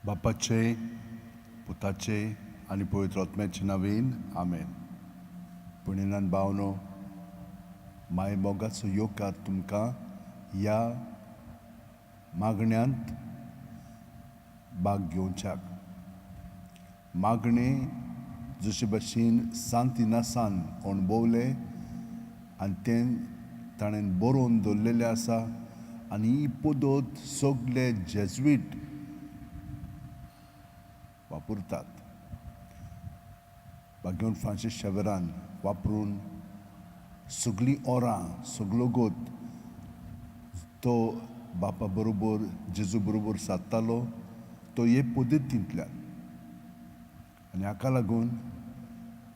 बापाचे, पुताचे आनी पवित्र आत्म्याचे नांवेन, आमेन. पुणेनान भावनो, माय मोगाचो येवकार तुमकां ह्या मागण्यांत भाग घेवच्याक. मागणें जशे भशेन सांत इनासान अणभवलें आनी तें ताणें बरोवन दवरलेलें आसा आनी ही पद्दत सगले जेज्वीट वापरतात. भाग्यवंत फ्रांसीस शेवरान वापरून सगळीं ओरां, सगलो गोत तो बापा बरोबर, जेजू बरोबर सादतालो तो हे पद्दतींतल्यान. आनी हाका लागून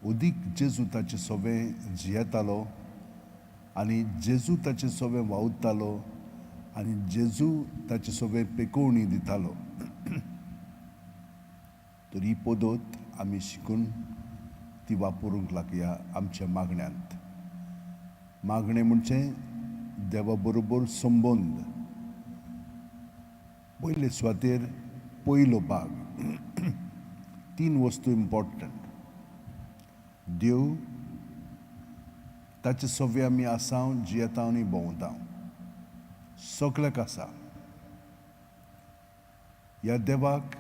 अदीक जेजू ताचे सोबें जियेतालो आनी जेजू ताचे सोबें वावुरतालो आनी जेजू ताचे सोबें पेकोवणी दितालो. तर ही पद्दत आमी शिकून ती वापरूंक लागया आमच्या मागण्यांत. मागणें म्हणजे देवा बरोबर संबंद. पयले सुवातेर पयलो भाग, तीन वस्तू इम्पॉर्टंट: देव, ताचे सगळे आमी आसा, जियेता आनी भोंवता, सगल्याक आसा. ह्या देवाक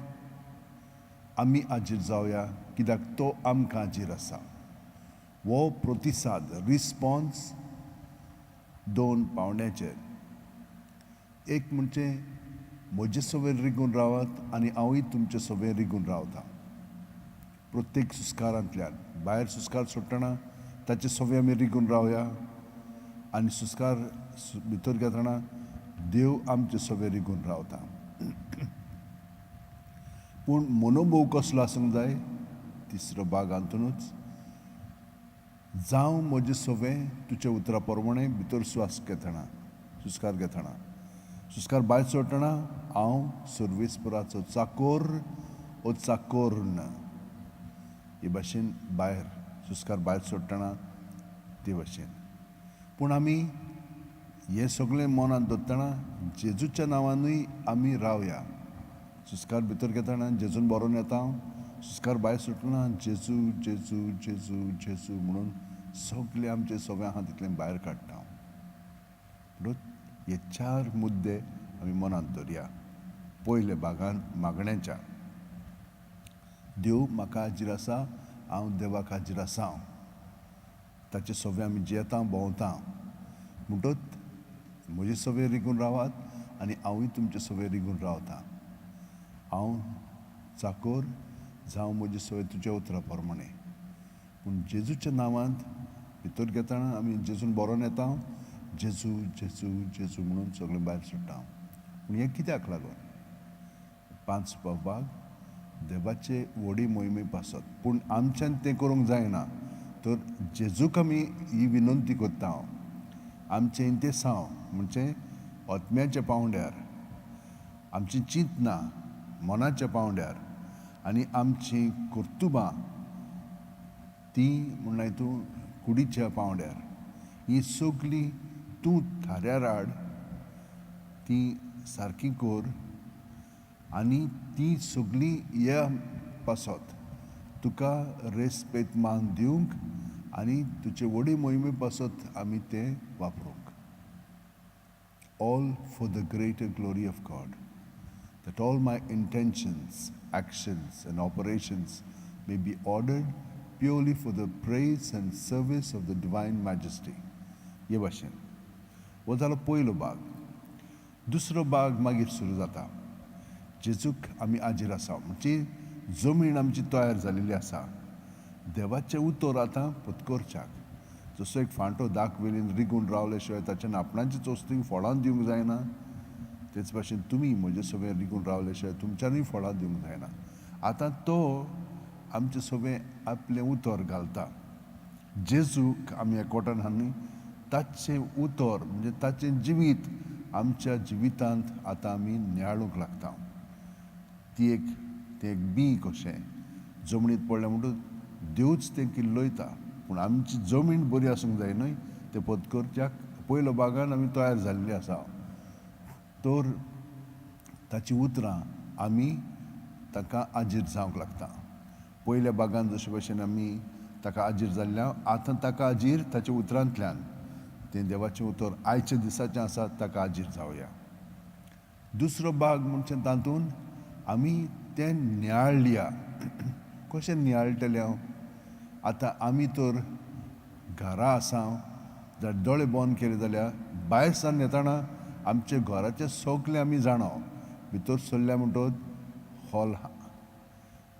आमी हाजीर जावया कित्याक तो आमकां हाजीर आसा. हो प्रतिसाद, रिस्पॉन्स दोन पावंड्याचेर. एक म्हणजे म्हजे सवेर रिगून रावात आनी हांवूय तुमचे सवेर रिगून रावता. प्रत्येक सुस्कारांतल्यान भायर सुस्कार सोडटना ताचे सवे आमी रिगून रावया आनी सुस्कार भितर घेतना देव आमचे सवे रिगून रावता. पूण मनोभोव कसलो आसूंक जाय? तिसरो भाग हातूनच, जावं म्हजें सवें तुज्या उतरा प्रमाणें. भितर स्वास घेतना, सुस्कार घेतना, सुस्कार भायर सोडटना हांव सर्वेस्पराचो चाकोर ओ चाकोर्न हे भाशेन भायर सुस्कार भायर सोडटना ते भाशेन. पूण आमी हें सगळें मनांत दवरतना जेजूच्या नांवानूय आमी रावया. सुस्कार भितर घेतना जेजून बरोवन येता हांव, सुस्कार भायर सोडटना जेजू, जेजू, जेजू, जेजू म्हणून सगळे आमचे सगळें आहा तितलें भायर काडटा हांव. म्हणून हे चार मुद्दे आमी मनांत दवरया पयल्या भागांत मागण्याच्या. देव म्हाका हाजीर आसा, हांव देवाक हाजीर आसा, हांव ताचे सगळे आमी जियेता, भोंवता. म्हणटच म्हजे सगळे रिगून रावात आनी हांवूय तुमचे सगळे रिगून रावता. हांव चाकोर, जावं म्हजे सगळे तुज्या उतरा प्रमाणे. पूण जेजूच्या नांवांत भितर घेतना आमी जेजून बरोवन येता, जेजू, जेजू, जेजू म्हणून सगळें भायर सोडटा. पूण हें कित्याक लागून? पांच भाग देवाचे व्हडी मोहिमे पासत. पूण आमच्यान तें करूंक जायना, तर जेजूक आमी ही विनंती करता हांव, आमचें इंतेसांव म्हणजे आत्म्याच्या पावंड्यार, आमची चिंतना मनाच्या पावंड्यार आनी आमची कर्तुबां ती म्हणल्यार तूं कुडीच्या पावंड्यार, ही सगळीं तूं थाऱ्यार हाड, ती सारकी कर आनी ती सगळीं ह्या पासत तुका रेस्पेद मान दिवंक आनी तुजे व्हडी मोहिमे पासत आमी तें वापरूंक. All for the greater glory of God, that all my intentions, actions, and operations may be ordered purely for the praise and service of the Divine Majesty. हे भाशेन हो जालो पयलो भाग. दुसरो भाग मागीर सुरू जाता. जेजूक आमी हाजीर आसा म्हणजे जमीन आमची तयार जालेली आसा देवाचें उतर आतां पत्करच्याक. जसो एक फांटो दाक वेलीन रिगून रावले शिवाय ताच्यान आपणाचीच वस्तूंक फळां दिवंक जायना, तेच भाशेन तुमी म्हजे सगळें रिगून रावले शिवाय तुमच्यानूय फळां दिवंक जायना. आतां तो आमचे सगळें आपलें उतर घालता. जेजूक आमी एकवटान हाडून ताचें उतर म्हणजे ताचें जिवीत आमच्या जिवितांत आतां आमी नियाळूंक लागता. ती एक तें एक बीं कशें जमनीत पडलें म्हणटकच देवच तें किल्लयता. पूण आमची जमीन बरी आसूंक जाय न्हय तें पत्करच्याक? पयलो भागान आमी तयार जाल्ली आसा, तर ताचीं उतरां आमी ताका आजीर जावंक लागता. पयल्या भागान जशे भशेन आमी ताका आजीर जाल्ल्या, आतां ताका आजीर ताच्या उतरांतल्यान, तें देवाचें उतर आयच्या दिसाचें आसा, ताका आजीर जावया. दुसरो भाग म्हणजे तातूंत आमी तें नियाळया. कशें नियाळटलें हांव? आतां आमी तर घरा आसा, जर दोळे बंद केले जाल्यार भायर सावन येतना आमचे घराचें सगळें आमी जाणा. भितर सरल्या म्हणटकच हॉल,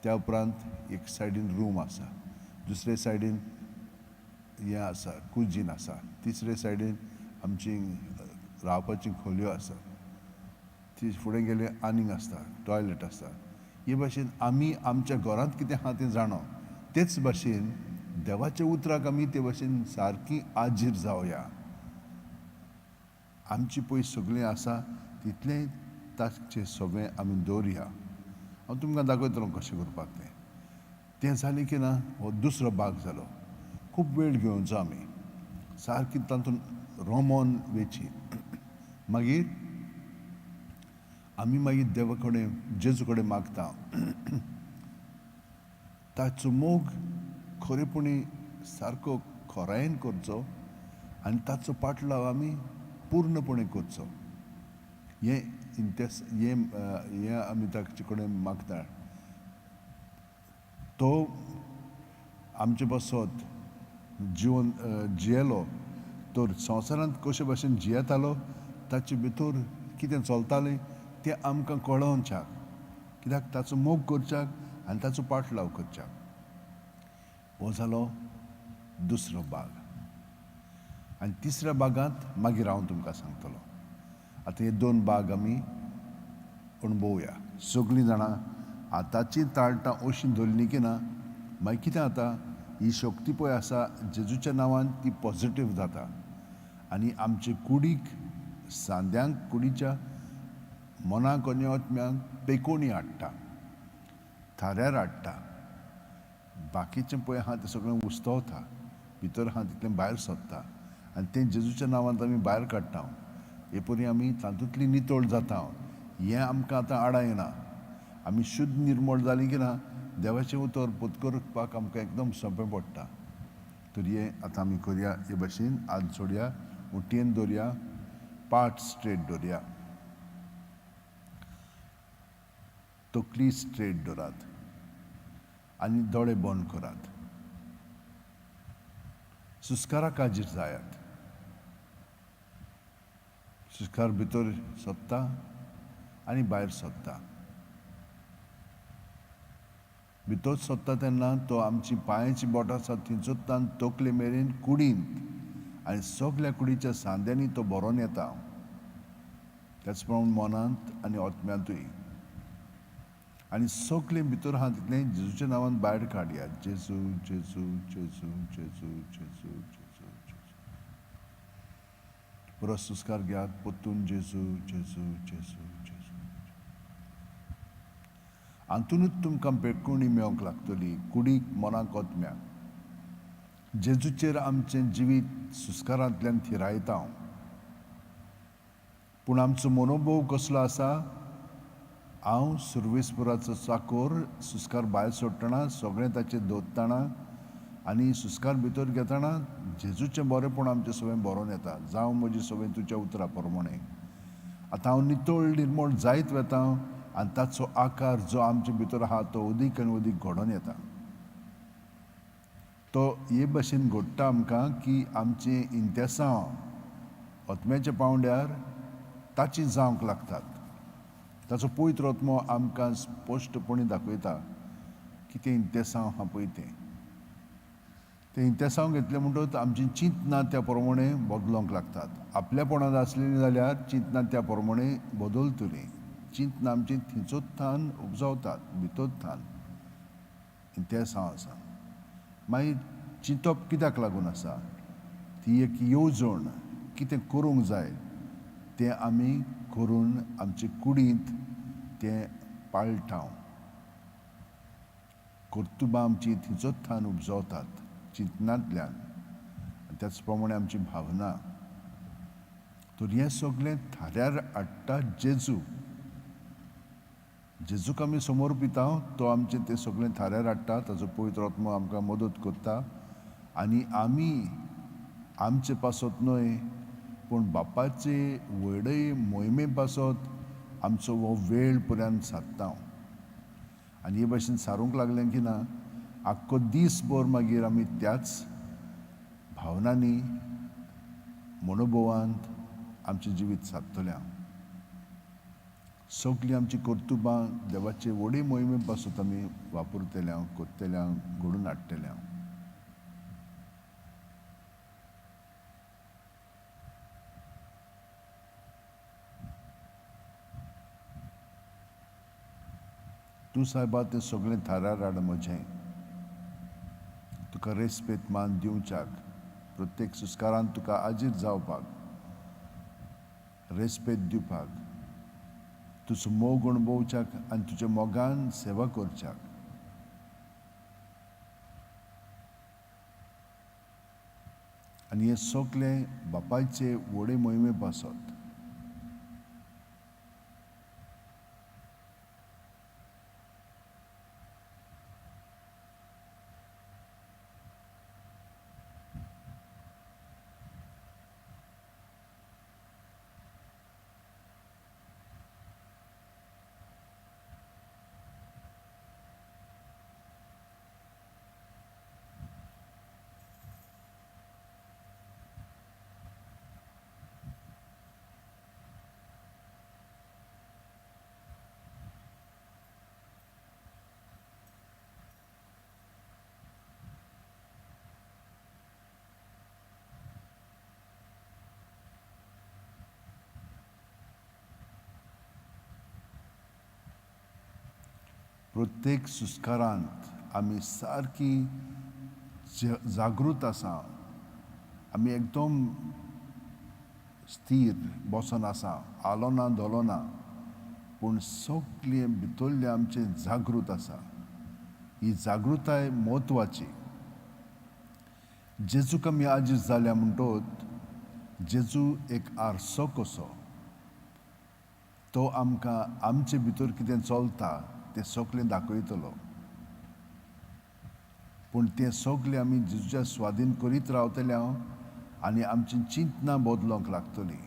त्या उपरांत एक सायडीन रूम आसा, दुसरे सायडीन हें आसा, कुजीन आसा, तिसरे सायडीन आमची रावपाची खोलयो आसा, ती फुडें गेले आनीक आसता, टॉयलेट आसता. हे भाशेन आमी आमच्या घरांत कितें आहा तें जाणा. तेच भाशेन देवाच्या उतराक आमी ते भाशेन सारकी आजीर जावया. आमची पळय सगळीं आसा तितलें ताचें सगळें आमी दवरया. हांव तुमकां दाखयतलो कशें करपाक तें. तें जालें की ना, हो दुसरो भाग जालो. खूब वेळ घेवचो आमी, सारकी तातूंत रोमोन वेची. मागीर आमी मागीर देवा कडेन, जेजू कडेन मागता ताचो मोग खरेपणी सारको खोरायेन करचो आनी ताचो पाटलाव आमी पूर्णपणे करचो. हें इंतेस हें हें आमी ताचे कडेन मागता. तो आमचे पासत जिवन जियेलो, तर संवसारांत कशे भाशेन जियेतालो, ताचे भितर कितें चलतालें तें आमकां कळोवच्याक, कित्याक ताचो मोग करच्याक आनी ताचो पाटलाव करच्याक. हो जालो दुसरो भाग. आनी तिसऱ्या भागांत मागीर हांव तुमकां सांगतलो. आतां हे दोन भाग आमी अणभवया. सगळीं जाणां हाताचीं ताळटां अशीं धरलीं की ना, मागीर कितें जाता, ही शक्ती पळय आसा जेजूच्या नांवान ती पॉजिटीव जाता आनी आमचे कुडीक, सांद्यांक, कुडीच्या मनाक आनी आत्म्यांक पेकोणी हाडटा, थाऱ्यार हाडटा. बाकीचें पळय आहा तें सगळें उस्तवता, भितर आहा तितलें भायर सोदता आनी तें जेजूच्या नांवान आमी भायर काडटा. हे परी आमी तातूंतली नितळ जाता. हें आमकां आतां आडा येना. आमी शुद्ध निर्मळ जालीं की ना, देवाचें उतर पत्करपाक आमकां एकदम सोंपें पडटा. तर हें आतां आमी करया. हे भाशेन हात जोडया, मुठयेन दवरया, पाट स्ट्रेट दवरया, तकली स्ट्रेट दवरात आनी दोळे बंद करात. सुस्काराक हाजीर जायात. सुस्कार भितर सोदता आनी भायर सोदता. भितर सोदता तेन्ना तो आमची पांयाची बोटां आसा थंयसरतान तकले मेरेन कुडींत आनी सगल्या कुडीच्या सांद्यांनी तो भरोन येता. त्याच प्रमाण मनांत आनी आत्म्यांतूय. आनी सगलें भितर आहा तितलें जेजूच्या नांवान भायर काडया. जेजू, जेजू, जेजू, जेजू, जेजू, जेजू, जेजू. बरो सुस्कार घेयात परतून. जेजू, जेजू, जेजू, जेजू. हातूनच तुमकां पेटकोणी मेळोंक लागतली, कुडीक, मनाक, आत्म्याक. जेजूचेर आमचें जिवीत सुस्कारांतल्यान थिरायता हांव. पूण आमचो मनोभोव कसलो आसा? हांव सुर्वेसपुराचो चाकोर. सुस्कार भायर सोडटना सगळें ताचेर दवरतना आनी सुस्कार भितर घेतना जेजूचें बरेंपण आमचें सगळें बरोवन येता. जावं म्हजें सगळें तुज्या उतरा प्रमाणें. आतां हांव नितळ निर्मळ जायत वता आनी ताचो आकार जो आमचे भितर आहा तो अदीक आनी अदीक घडोवन येता. तो हे भाशेन घडटा आमकां की आमचें इंतेसांव आत्म्याच्या पांवड्यार ताची जावंक लागतात. ताचो पवित्र आत्मो आमकां स्पश्टपणी दाखयता कितें इंतेसांव आहा पळय तें. तें इंतेसांव घेतलें म्हणटकच आमचीं चिंतनां त्या प्रमाणे बदलोंक लागतात. आपल्यापणांत आसलेलीं जाल्यार चिंतनां त्या प्रमाणे बदलतलीं. चिंतनां आमचीं थंयचोच थान उपजावतात, भितर थान इंतेसांव आसा. मागीर चिंतप कित्याक लागून आसा? ती एक येवजण, कितें करूंक जाय तें आमी करून आमचे कुडींत तें पाळटा. कर्तुबां आमची थंयचोच थान उपजवतात चिंतनांतल्यान आनी त्याच प्रमाणे आमची भावना. तर हें सगळें थाऱ्यार हाडटा जेजू. जेजूक आमी समर्पिता, तो आमचें तें सगळें थाऱ्यार हाडटा, ताचो पवित्र आत्मो आमकां मदत करता आनी आमी आमचे पासत न्हय पूण बापाचे व्हडय मोहिमे पासत आमचो हो वेळ पर्यंत सादता. आनी हे भाशेन सारूंक लागलें की ना आख्खो दीस भर मागीर आमी त्याच भावनांनी मनोभवांत आमचें जिवीत सादतलें. सगळीं आमची कर्तुबां देवाचे व्हडे मोहिमे पासत आमी वापरतले, करतले, घडोवन हाडटले. तूं सायबा तें सगळें थारार हाड म्हजें, तुका रेस्पेत मान दिवच्याक, प्रत्येक सुस्कारान तुका आजीर जावपाक, रेस्पेत दिवपाक, तुजो मोग अणभवच्याक आनी तुज्या मोगान सेवा करच्याक. आनी हें सगळें बापायचे व्हडे मोहिमे पासत. प्रत्येक सुस्कारांत आमी सारकी जागृत आसा, आमी एकदम स्थीर बसोन आसा, आलो ना धोलो ना, पूण सगळें भितरलें आमचें जागृत आसा. ही जागृताय म्हत्वाची. जेजूक आमी आजीज जाल्या म्हणटोत जेजू एक आरसो कसो, तो आमकां आमचे भितर कितें चलता तें सगळें दाखयतलो. पूण तें सगळें आमी जेजूच्या स्वाधीन करीत रावतले आनी आमची चिंतनां बदलोंक लागतली,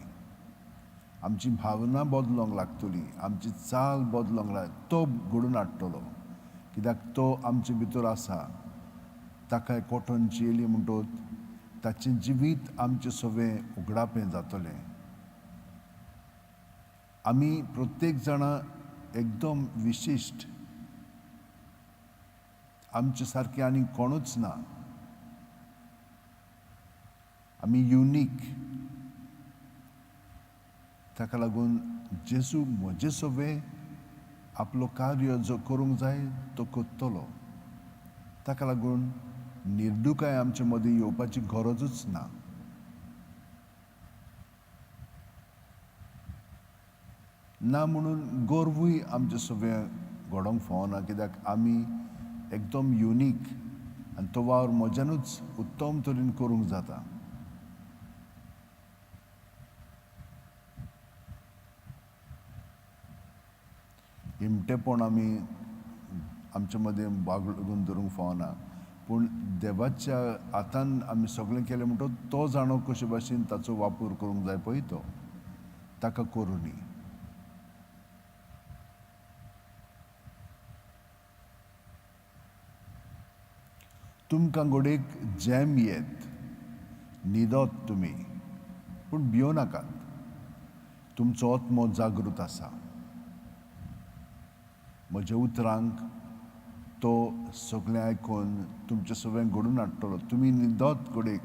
आमची भावना बदलोंक लागतली, आमची चाल बदलोंक लागतली. तो घडोवन हाडटलो, कित्याक तो आमचे भितर आसा. ताका कॉटन चेली म्हणटोत ताचें जिवीत आमचें सगळें उगडापें जातलें. आमी प्रत्येक जाणां एकदम विशिश्ट, आमचे सारकें आनी कोणूच ना. आमी युनीक. ताका लागून जेजू म्हजे सगळें आपलो कार्य जो करूंक जाय तो करतलो. ताका लागून निर्दुकाय आमचे मदीं येवपाची गरजूच ना. ना म्हणून गर्वूय आमचे सगळें घडोवंक फावना, कित्याक आमी एकदम युनीक आनी तो वावर म्हज्यानूच उत्तम तरेन करूंक जाता. हिमटेपण आमी आमचे मदीं बागडून धरूंक फावना, पूण देवाच्या हातान आमी सगळें केलें म्हणटकच तो जाणो कशे भाशेन ताचो वापर करूंक जाय पळय तो ताका करूं न्ही. तुमकां घडयेक जॅम येत, न्हिदत तुमी, पूण भियो नाकात. तुमचो आत्मो जागृत आसा. म्हज्या उतरांक तो सगळें आयकून तुमचें सगळें घडून हाडटलो. तुमी न्हिदत घडयेक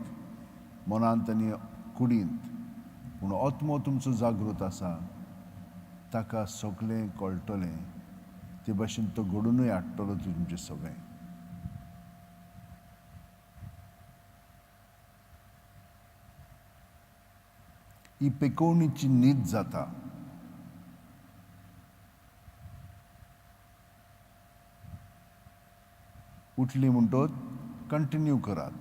मनांत आनी कुडींत, पूण आत्मो तुमचो जागृत आसा. ताका सगळें कळटलें, ते भाशेन तो घडोवनूय हाडटलो तुमचें सगळें. ही पेकोवणीची न्हीद जाता. उठली म्हणटोच कंटिन्यू करात,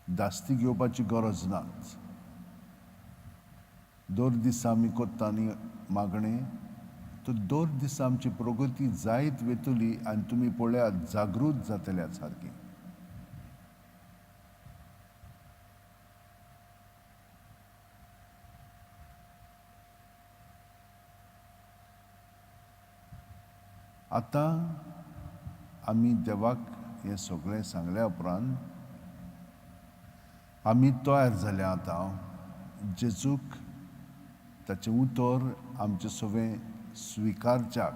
धास्ती घेवपाची गरज नाच. दर दिसा आमी कोत्ता न्ही मागणें, तर दर दिसा आमची प्रगती जायत वतली आनी तुमी पळयात जागृत जातल्या सारकी. आतां आमी देवाक हें सगळें सांगल्या उपरांत आमी तयार जाल्या आतां जेजूक ताचें उतर आमचें सगळें स्विकारच्याक.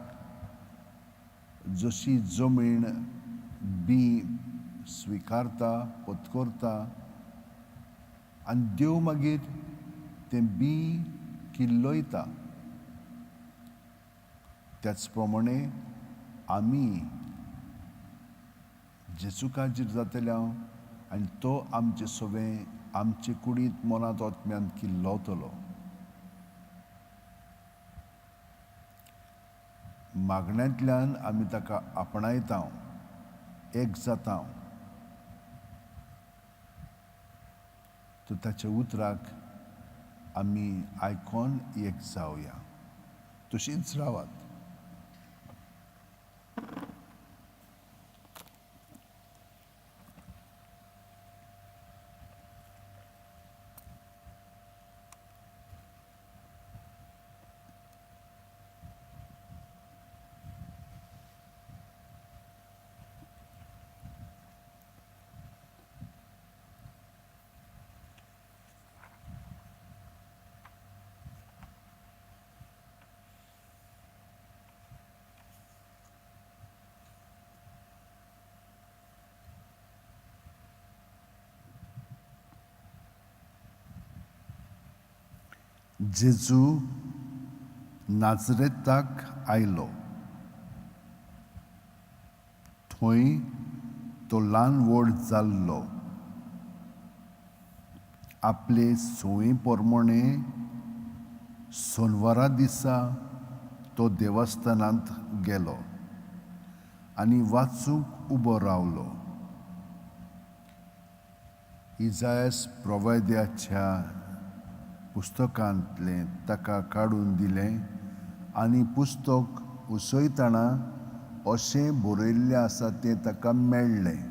जशी जमीन बी स्विकारता पत्करता आनी देव मागीर तें बी किल्लयता, त्याच प्रमाणे आमी जेजूकाजीर जातले आनी तो आमचे सगळें आमचे कुडींत मनांत आत्म्यांत किल्लवतलो. मागण्यांतल्यान आमी ताका आपणायता, एक जाता. तर ताच्या उतराक आमी आयकोन एक जावया. तशींच रावात. जेजू नाजरेताक आयलो. थंय तो ल्हान व्हड जाल्लो. आपले संवये प्रमाणे सोनवारा दिसा तो देवस्थानांत गेलो आनी वाचूंक उबो रावलो. इजायस प्रवाद्याच्या पुस्तकांतलें ताका काडून दिलें आनी पुस्तक उसयतना अशें बरयल्लें आसा तें ताका मेळ्ळें.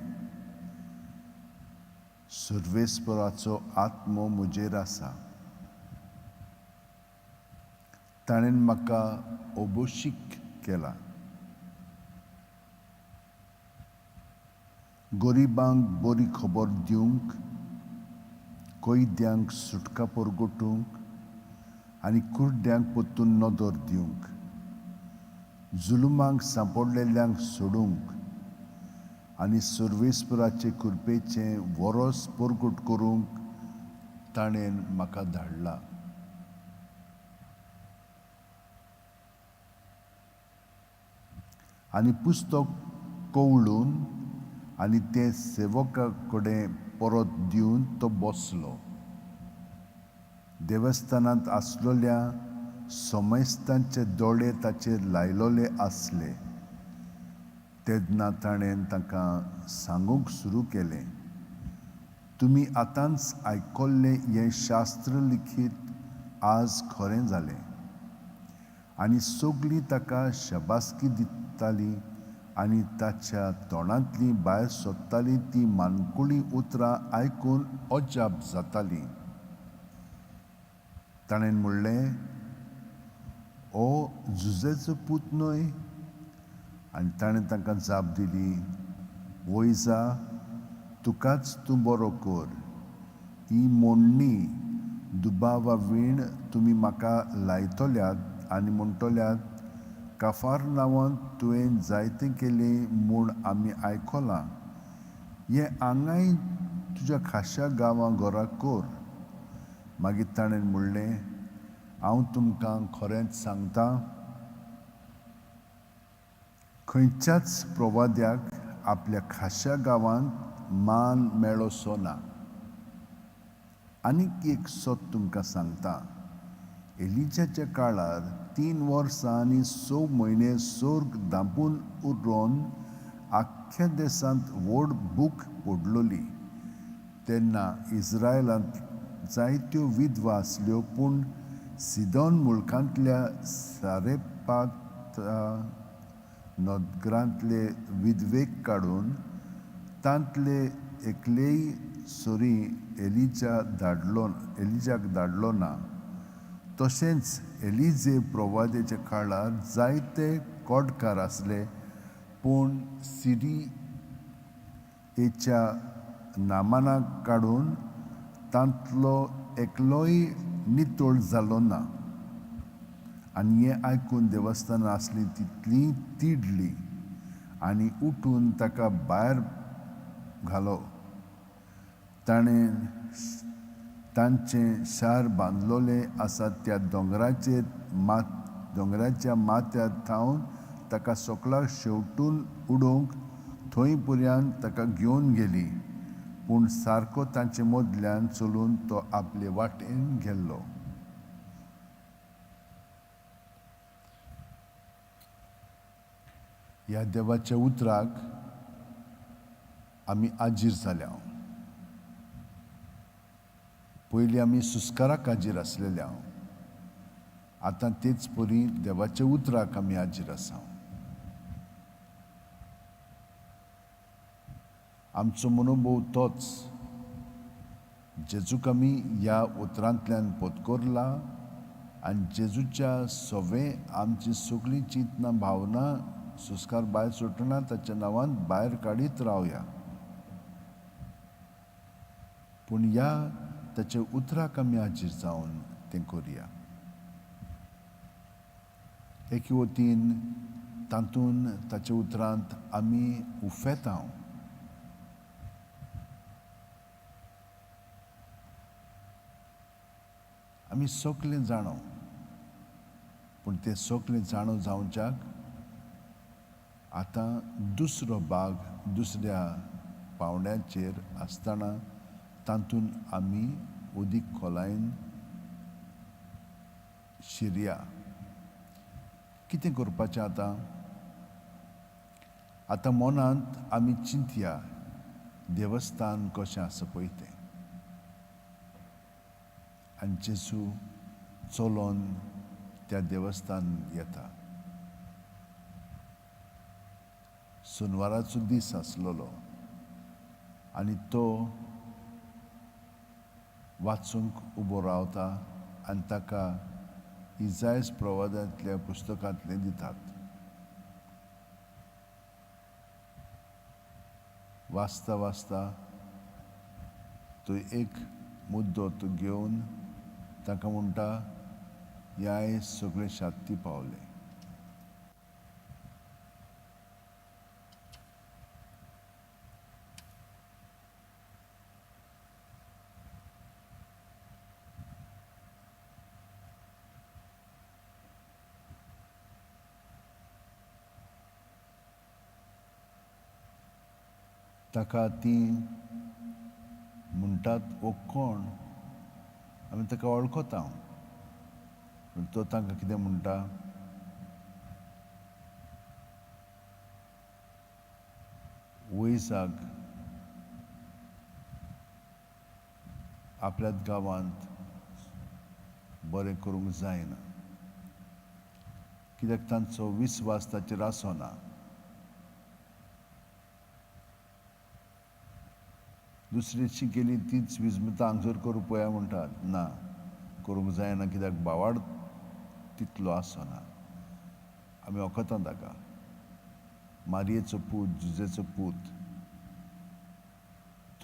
सर्वेस्पराचो आत्मो म्हजेर आसा, ताणें म्हाका अभिषेक केला, गरिबांक बरी खबर दिवंक, कैद्यांक सुटका परगटूंक आनी कुड्ड्यांक परतून नदर दिवंक, जुलुमांक सांपडलेल्यांक सोडूंक आनी सर्वेस्पराचे कृपेचें वरस परगट करूंक ताणें म्हाका धाडला. आनी पुस्तक कवळून आनी तें सेवका कडेन परत दिवन तो बसलो. देवस्थानांत आसलेल्या समस्तांचे दोळे ताचेर लायलोले आसले. तेन्ना ताणें तांकां सांगूंक सुरू केलें, तुमी आतांच आयकल्लें हें शास्त्र लिखीत आज खरें जालें. आनी सगळीं ताका शाबासकी दितालीं आनी ताच्या तोंडांतलीं भायर सोदतालीं तीं मानकुळीं उतरां आयकून अजाप जातालीं. ताणें म्हणलें, ओ जुजेचो पूत न्हय? आनी ताणें तांकां जाप दिली, वयजा तुकाच तूं बरो कर. ही मोडणी दुबावा वीण तुमी म्हाका लायतल्यात आनी म्हणटल्यात, काफार नांवांत तुवें जायतें केलें म्हूण आमी आयकलां, हें हांगाय तुज्या खाशा गांवां घरा कर. मागीर ताणें म्हणलें, हांव तुमकां खरेंच सांगता, खंयच्याच प्रवाद्याक आपल्या खाशा गांवांत मान मेळोसो ना. आनीक एक सत तुमकां सांगता, एलिजाच्या काळार 3 वर्सां आनी 6 म्हयने सोर्ग धांपून उरोन आख्ख्या देशांत व्हड भूक पडलोली. तेन्ना इस्रायलांत जायत्यो विधवा आसल्यो, पूण सिदोन मुलकांतल्या सारे सारेपात नगरांतले विधवेक काडून तांतले एकलेय सरी एलिजाक धाडलो ना. तशेंच एलिजे प्रवादेच्या काळार जायते कोडकार आसले, पूण सिरियेच्या नामानाक काडून तांतलो एकलोय नितळ जालो ना. आनी हें आयकून देवस्थानां आसलीं तितलीं तिडली आनी उठून ताका भायर घालो. ताणें तांचें शार बांदलोलें आसा त्या दोंगराच्या माथ्यार थावन ताका सकला शेवटून उडोवंक थंय पर्यंत ताका घेवन गेली, पूण सारको तांचे मदल्यान चलून तो आपले वाटेन गेल्लो. ह्या देवाच्या उतराक आमी आजीर जाल्या. पयलीं आमी सुस्काराक आजीर आसलेल्या, आतां तेच परी देवाच्या उतराक आमी आजीर आसा. आमचो मनोभोव तोच, जेजूक आमी ह्या उतरांतल्यान पोतकोरला आनी जेजूच्या सवे आमची सगळीं चिंतनां भावना सुस्कार भायर सुटना ताच्या नांवान भायर काडीत रावया. पूण ह्या ताच्या उतराक आमी हाजीर जावन तें करुया. एके वतीन तातूंत ताच्या उतरांत आमी उफेता. आमी सगळें जाणो, पूण तें सगळें जाणो जावच्याक आतां दुसरो भाग दुसऱ्या पावंड्याचेर आसतना तातूंत आमी उदीक खोलायेन शिरया. कितें करपाचें आतां? आतां मनांत आमी चिंतया देवस्थान कशें आसा पळय तें. आनी जेजू चलोन त्या देवस्थान येता. सुनवाराचो दीस आसलेलो आनी तो वाचूंक उबो रावता आनी ताका इजायस प्रवादांतल्या पुस्तकांतलें दितात. वाचता वाचता तो एक मुद्दो तो घेवन ताका म्हणटा, ह्याय सगळें शांती पावलें. ताका ती म्हणटात, वो कोण? आमी ताका वळखता. पूण तो तांकां कितें म्हणटा? वयसाक आपल्याच गांवांत बरें करूंक जायना, कित्याक तांचो विस्वास ताचेर आसना. दुसरीची केली तीच विजमता हांगसर करूं पळया म्हणटात, ना करूंक जायना, कित्याक भावाड तितलो आसना. आमी वखता ताका, मारयेचो पूत, जुजेचो पूत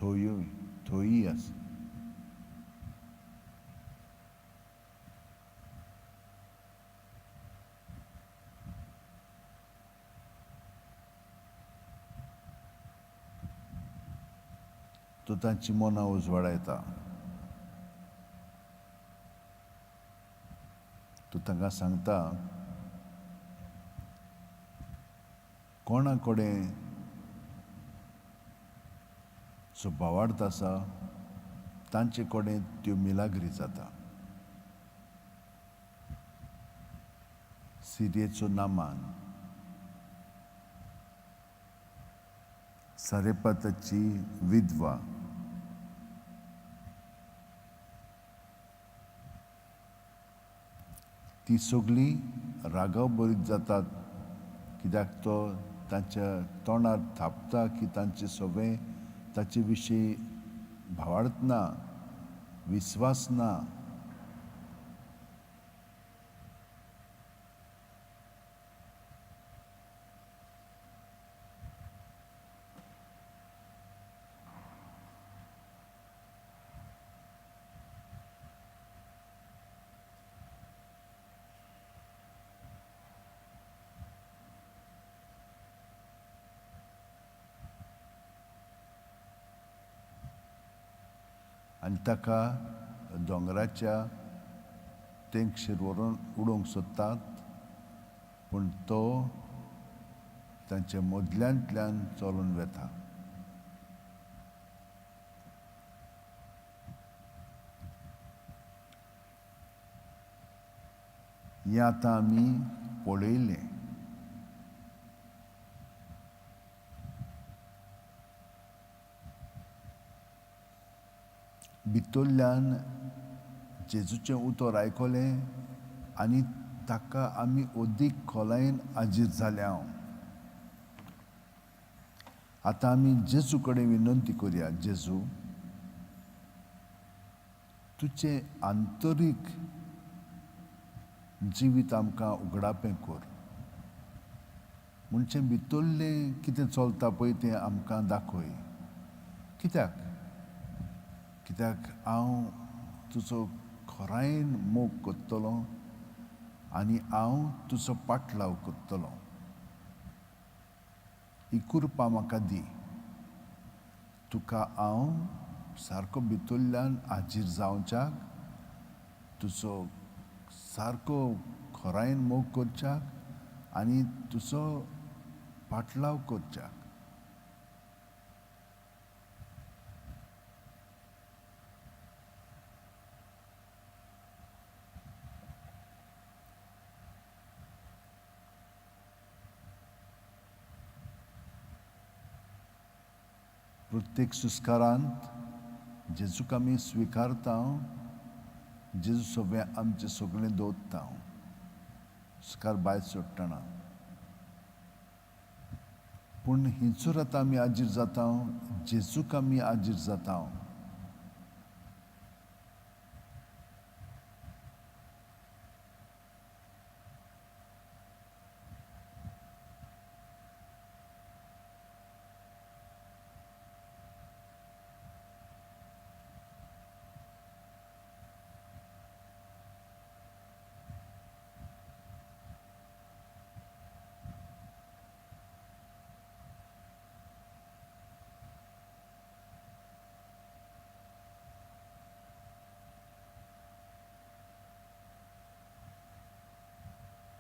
थंयूय थंयूय आसा. तो तांची मनां उजवाडायता. तो तांकां सांगता, कोणा कडेन जो भावार्थ आसा तांचे कडेन त्यो मिलाग्री जाता. सिरियेचो नामान, सारेपाताची विधवा, ती सगळीं रागाव बरीत जातात कित्याक तो तांच्या तोंडार थापता की तांचे सगळें ताचे विशीं भावार्थ ना, विस्वास ना. आनी ताका दोंगराच्या तेंगशेर व्हरून उडोवंक सोदतात, पूण तो तांच्या मदल्यांतल्यान चलून वता. हें आतां आमी पळयलें. भितरल्यान जेजूचें उतर आयकलें आनी ताका आमी अदीक खोलायेन हाजीर जाल्या. आतां आमी जेजू कडेन विनंती करुया, जेजू तुजें आंतरीक जिवीत आमकां उगडापें कर, म्हणचे भितरलें कितें चलता पळय तें आमकां दाखय. कित्याक कित्याक हांव तुजो खोरायेन मोग करतलो आनी हांव तुजो पाटलाव करतलो. ही कृपा म्हाका दी. तुका हांव सारको भितरल्यान हाजीर जावच्याक, तुजो सारको खोरायेन मोग करच्याक आनी तुजो पाटलाव करच्याक. प्रत्येक सुस्कारांत जेजूक आमी स्विकारता, जेजू सगळें आमचें सगळें दवरता, सुस्कार भायर सोडटना. पूण हिंचूर आतां आमी हाजीर जाता, जेजूक आमी हाजीर जाता.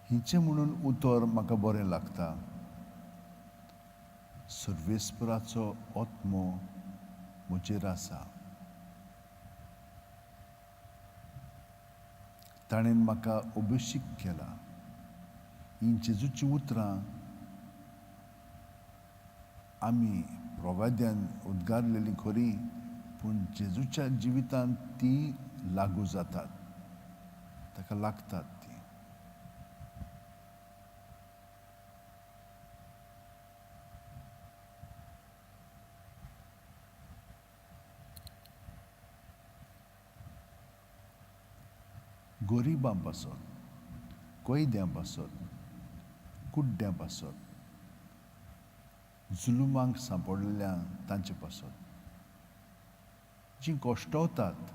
हिचें म्हणून उतर म्हाका बरें लागता, सर्वेस्पराचो आत्मो म्हजेर आसा, ताणें म्हाका अभिषेक केला. हीं जेजूचीं उतरां आमी प्रवाद्यान उद्गारलेलीं खरी, पूण जेजूच्या जिवितांत तीं लागू जातात, ताका लागतात तीं. गरिबां पासत, कैद्यां पासत, कुड्ड्यां पासत, जुलुमांक सांपडलेल्या तांचे पासत, जीं कश्टवतात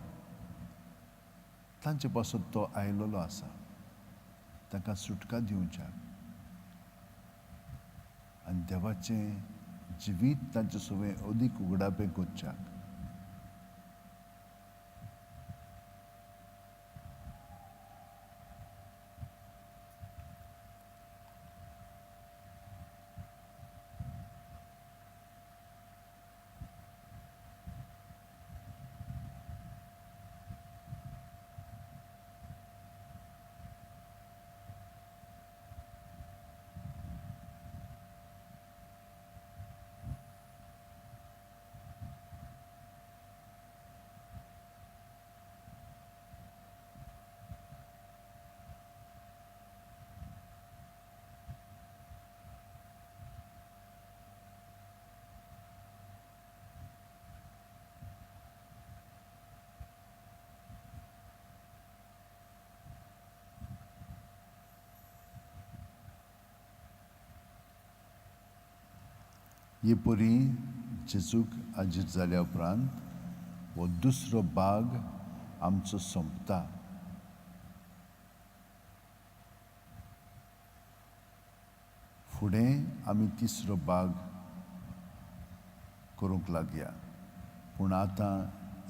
तांचे पासत तो आयलेलो आसा, तांकां सुटका दिवच्याक आनी देवाचें जिवीत तांचे सवें अदीक उगडापें करच्याक. हे परी जेजूक हाजीर जाल्या उपरांत हो दुसरो भाग आमचो सोंपता. फुडें आमी तिसरो भाग करूंक लागया, पूण आतां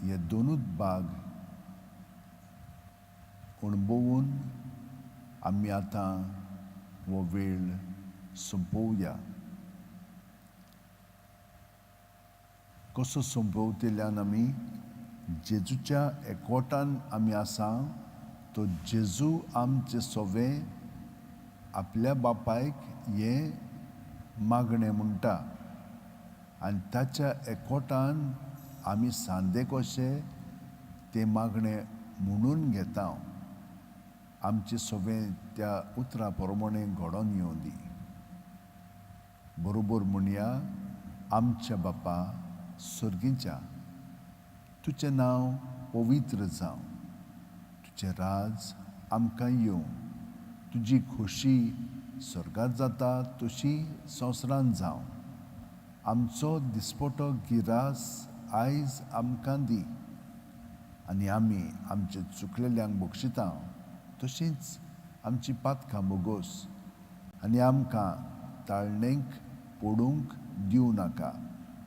हे दोनूच भाग अणभवून आमी आतां हो वेळ सोंपोवया. कसो सोंपोवतल्यान आमी जेजूच्या एकवटान आमी आसा, तो जेजू आमचे सवे आपल्या बापायक हें मागणें म्हणटा आनी ताच्या एकवटान आमी सांदे कशे तें मागणें म्हणून घेता. आमचे सवे त्या उतरा प्रमाणे घडोवन येवं दी. बरोबर म्हणया, आमच्या बापा सर्गीच्या, तुजें नांव पवित्र जावं, तुजें राज आमकां येवं, तुजी खोशी स्वर्गात जाता तशी संवसारांत जावं. आमचो दिसपटो गिरास आयज आमकां दी आनी आमी आमचे चुकलेल्यांक बक्षिता तशींच आमची पातकां बोगोस आनी आमकां ताळणेक पडूंक दिवं नाका,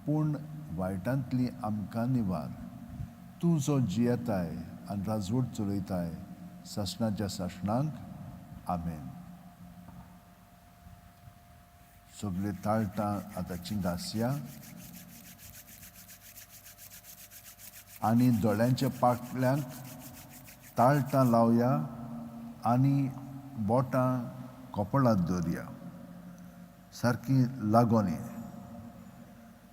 पूण वायटांतली आमकां निवार. तूं जो जियेताय आनी राजवट चलयताय सासणाच्या सासणांक, आमेन. सगळे ताळटां आतांची घासया आनी दोळ्यांच्या पाटल्यांक ताळटां लावया आनी बोटां कपळांत दवरया, सारकी लागोनी.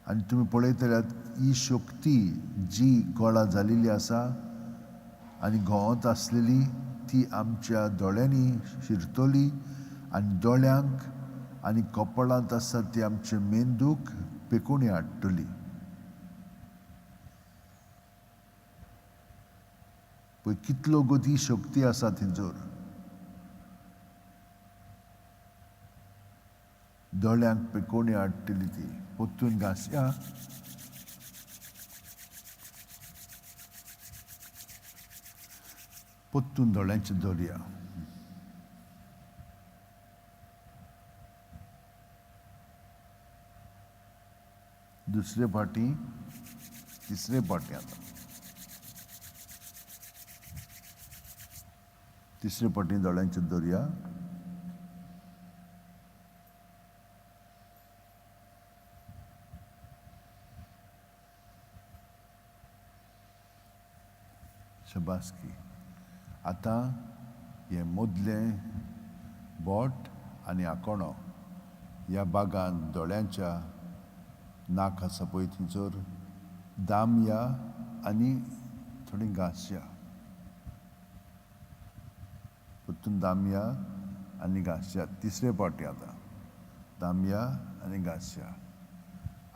आनी तुमी पळयतल्यात ही शक्ती जी गोळा जालेली आसा आनी घोवत आसलेली ती आमच्या दोळ्यांनी शिरतली आनी दोळ्यांक आनी कपळांत आसा ती आमचे मेंदूक पेकोणी हाडटली. पळय कितलो गो ती शक्ती आसा थंयसर. दोळ्यांक पेकोणी हाडटली ती. परतून घासया. परतून दोळ्यांचे दवरया. दुसरे फावटी, तिसरे फावटी, आतां तिसरे फावटी दोळ्यांचे दवरया. शबासकी. आतां हें मदलें बोट आनी आकोणो ह्या बागान दोळ्यांच्या नाक आसा पळय थंयसर दामया आनी थोडी घांसया. परतून दामया आनी घांसया. तिसरे फावटी आतां दामया आनी घांसया.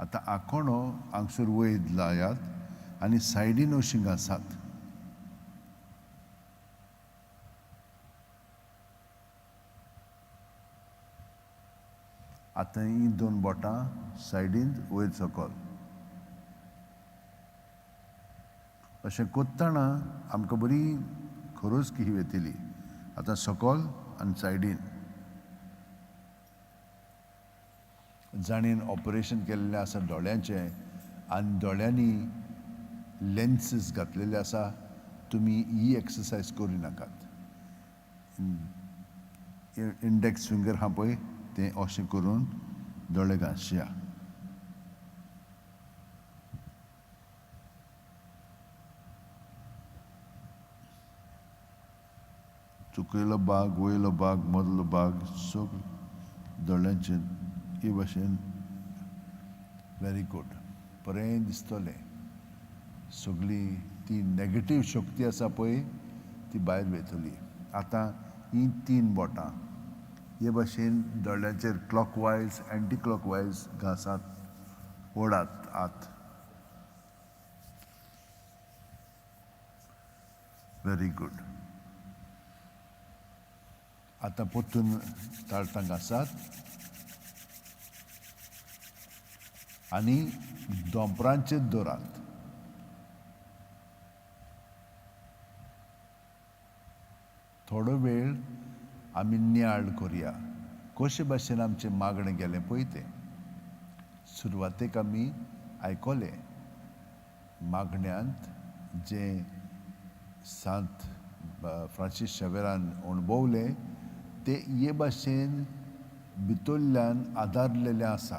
आतां आकोणो हांगसर वयर लायात आनी सायडीन अशीं घांसात. आतां हीं दोन बोटां सायडीन वयर सकल अशें कोत्ताना आमकां बरी खरोज की वेतली. आतां सकल आनी सायडीन. जाणेन ऑपरेशन केल्लें आसा दोळ्यांचें आनी दोळ्यांनी लेन्सीस घातलेले आसा, तुमी ही एक्सरसायज करूं नाकात. इंडेक्स फिंगर आहा पळय तें अशें करून दोळे घांसया. चुकयलो भाग, वयलो भाग, मदलो भाग सगळो दोळ्यांचे हे भाशेन. व्हेरी गूड, बरें दिसतलें. सगळी ती नॅगेटीव शक्ती आसा पळय ती भायर वयतली. आतां हीं तीन बोटां हे भाशेन दोळ्यांचेर क्लॉकवायज एंटी क्लॉकवायज घांसात, ओडात आत. Very good. आतां परतून ताळटां घांसात. आनी दोंपरांचेर दवरात. थोडो वेळ आमी नियाळ करुया कशे भाशेन आमचें मागणें गेलें पळय तें. सुरवातेक आमी आयकलें मागण्यांत जें सांत फ्रांसीस शावेरान अणभवलें तें हे भाशेन भितरल्यान आदारलेलें आसा.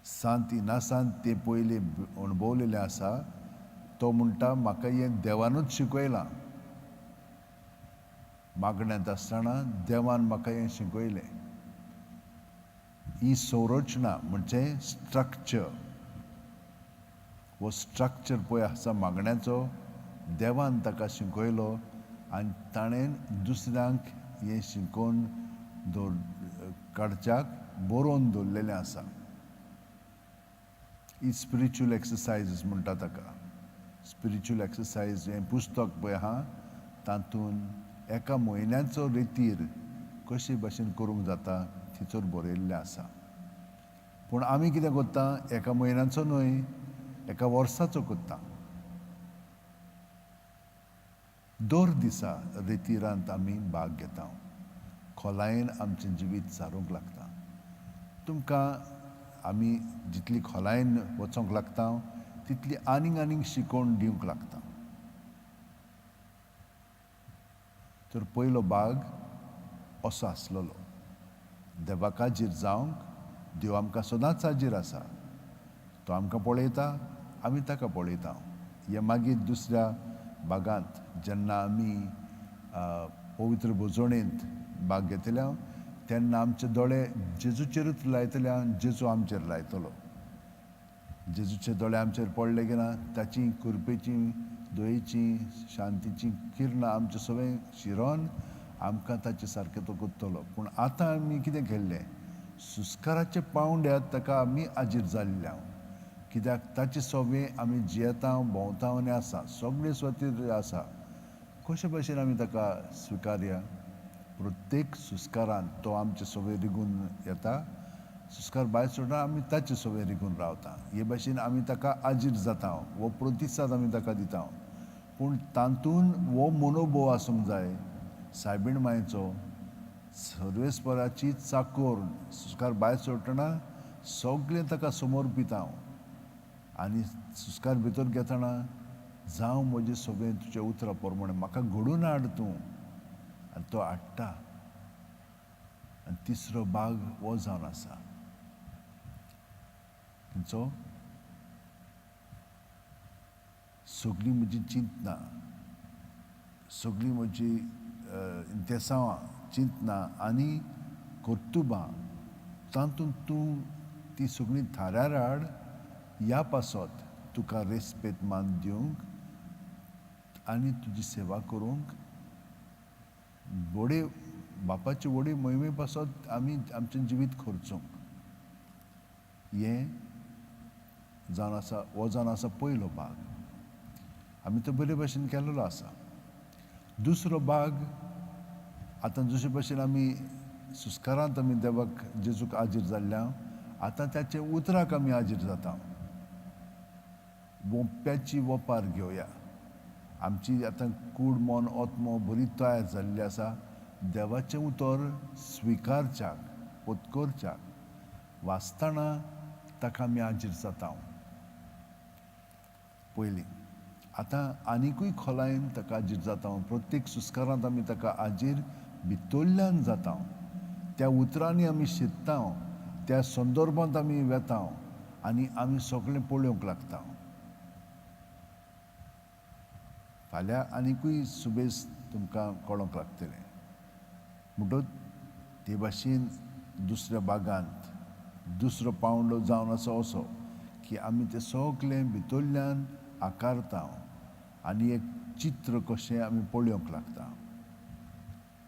सांत इनासान तें पयलीं अणभवलेलें आसा. तो म्हणटा म्हाका हें देवानूच शिकयलां. मागण्यांत आसतना देवान म्हाका हें शिकयलें. ही संरचना म्हणजे स्ट्रक्चर, हो स्ट्रक्चर पळय आसा मागण्याचो, देवान ताका शिकयलो आनी ताणें दुसऱ्यांक हें शिकोवन दवर काडच्याक बरोवन दवरलेलें आसा. ही स्पिरिच्युअल एक्सरसायजीस म्हणटा ताका. स्पिरिच्युअल एक्सरसायज हें पुस्तक पळय आहा तातूंत एका म्हयन्याचो रेतीर कशे भाशेन करूंक जाता थंयसर बरयल्लें आसा. पूण आमी कितें करता, एका म्हयन्याचो न्हय एका वर्साचो करता. दर दिसा रेतिरांत आमी भाग घेता, खोलायेन आमचें जिवीत सारूंक लागता. तुमकां आमी जितली खोलायेन वचोंक लागता तितली आनीक आनीक शिकोवन दिवंक लागता. तर पयलो भाग असो आसलेलो, देवाक हाजीर जावंक. देव आमकां सदांच हाजीर आसा, तो आमकां पळयता, आमी ताका पळयता. हे मागीर दुसऱ्या भागांत जेन्ना आमी पवित्र भोजवणेंत भाग घेतले तेन्ना आमचे दोळे जेजूचेरूच लायतले आनी जेजू आमचेर लायतलो. जेजूचे दोळे आमचेर पडले की ना ताची कृपेची, दयेची, शांतीची किरणां आमचे सगळें शिरोन आमकां ताचे सारकें तो करतलो. पूण आतां आमी कितें केल्लें, सुस्काराच्या पावंड्यार ताका आमी हाजीर जाल्ले हांव, कित्याक ताचे सोबे आमी जियेता, भोंवता आनी आसा, सगळे स्वातीर आसा. कशे भाशेन आमी ताका स्विकारया? प्रत्येक सुस्कारान तो आमचे सोबे रिगून येता, सुस्कार भायर सोडटा, आमी ताचे सोबे रिगून रावता. हे भाशेन आमी ताका हाजीर जाता, हो प्रतिसाद आमी ताका दिता. पूण तातूंत हो मनोभोव आसूंक जाय सायबीण मायचो, सर्वेस्पराची चाकोर. सुस्कार भायर सोडटना सगळें ताका समर्पिता हांव आनी सुस्कार भितर घेतना जावं म्हजें सगळें तुज्या उतरा प्रमाणे, म्हाका घडून हाड तूं, आनी तो हाडटा. आनी तिसरो भाग हो जावन आसा खंयचो, सगळीं म्हजी चिंतनां, सगळीं म्हजी इंतेसांवां, चिंतनां आनी कर्तुबां तातूंत तूं ती सगळीं थाऱ्यार हाड. ह्या पासत तुका रेस्पेद मान दिवंक आनी तुजी सेवा करूंक व्हडे बापाचे व्हडे मोहिमे पासत आमी आमचें जिवीत खर्चूंक. हें जावन आसा, हो जावन आसा पयलो भाग. आमी तो बरे भाशेन केल्लो आसा. दुसरो भाग आतां जशे भाशेन आमी सुस्कारांत आमी देवाक जेजूक हाजीर जाल्ल्या, आतां ताचे उतराक आमी हाजीर जाता. वोप्याची वोपार घेवया. आमची आतां कूड, मन, आत्मो बरी तयार जाल्ली आसा देवाचें उतर स्विकारच्याक, पत्करच्याक. वाचतना ताका आमी हाजीर जाता पयलीं. आतां आनिकूय खोलायेन ताका हाजीर जाता. प्रत्येक सुस्कारांत आमी ताका हाजीर भितरल्यान जाता. त्या उतरांनी आमी शिकता, त्या संदर्भांत आमी वेता आनी आमी सगळें पळोवंक लागता. फाल्यां आनिकूय सुबेज तुमकां कळोंक लागतलें. म्हणटच ते भाशेन दुसऱ्या भागांत दुसरो पावंडो जावन आसा असो की आमी तें सगळें भितरल्यान आकारता आनी एक चित्र कशें आमी पळोवंक लागता.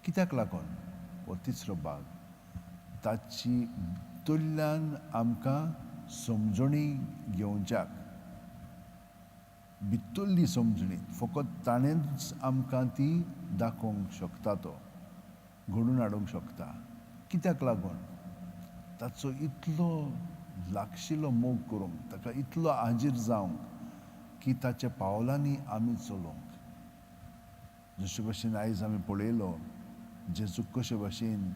कित्याक लागून हो तिसरो भाग ताची भितरल्यान आमकां समजणी घेवच्याक, भितरली समजणी फकत ताणेंच आमकां ती दाखोवंक शकता, तो घडून हाडूंक शकता. कित्याक लागून ताचो इतलो लागशिलो मोग करूंक, ताका इतलो हाजीर जावंक की ताच्या पावलांनी आमी चलोवंक. जशे भशेन आयज आमी पळयलो जेजू कशे भशेन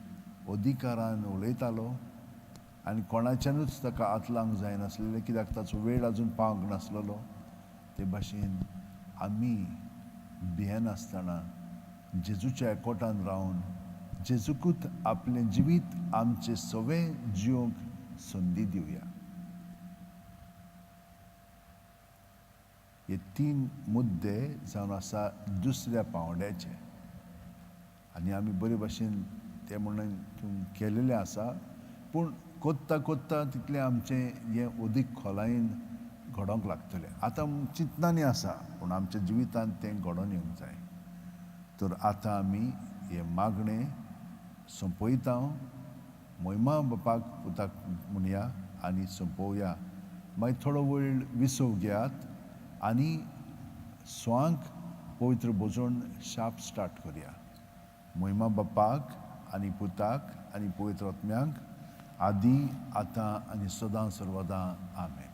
अधिकारान उलयतालो आनी कोणाच्यानूच ताका हात लावंक जायनासलेलें, कित्याक ताचो वेळ आजून पावंक नासलेलो. ते भाशेन आमी भियेनासतना जेजूच्या एकवटान रावन जेजूकूच आपलें जिवीत आमचें सगळें जिवंक संदी दिवया. हे तीन मुद्दे जावन आसा दुसऱ्या पांवड्याचे आनी आमी बरे भाशेन ते म्हणून केलेलें आसा, पूण कोत्ता कोत्ता तितलें आमचें हें अदीक खोलायेन घडोवंक लागतलें. आतां चिंतनांनी आसा, पूण आमच्या जिवितांत तें घडोवन येवंक जाय. तर आतां आमी हें मागणें सोंपयता. मोहिमा बापाक पुताक म्हणया आनी सोंपोवया. मागीर थोडो वेळ विसव घेयात आनी स्वांक पवित्र भोजन शाप स्टार्ट करया. मोहिमा बापाक आनी पुताक आनी पवित्र आत्म्यांक, आदी, आतां आनी सदां सर्वदां, आमेन.